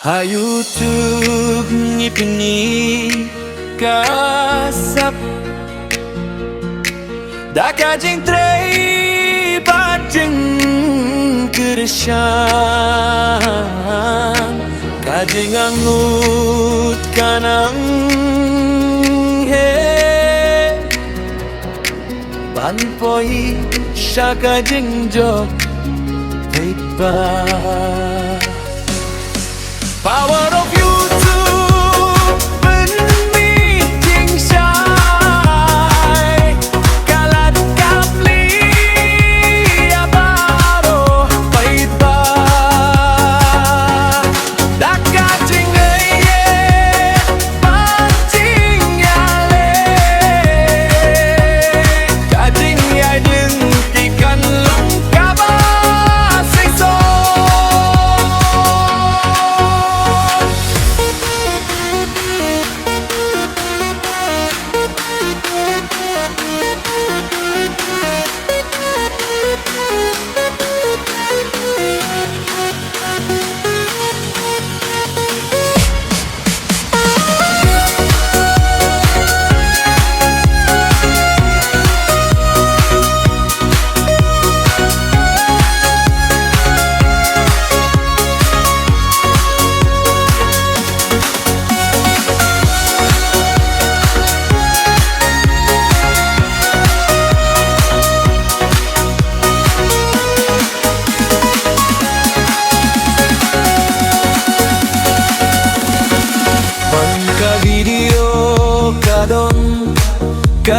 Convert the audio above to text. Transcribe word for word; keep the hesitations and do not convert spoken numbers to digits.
Ha YouTube ngi pyni ka sap da ka jingtrei bad jingkyrshan, ka jingangnud ka nang heh ban poi sha ka jingjop paidbah. Power of YouTube, pynmih jingshai, ka lad ka plie ïa baroh paidbah. Da ka jingïeit bad jingïaleh, ka jingïaid lynti kan long kaba shisha. Ban ka video ka don ka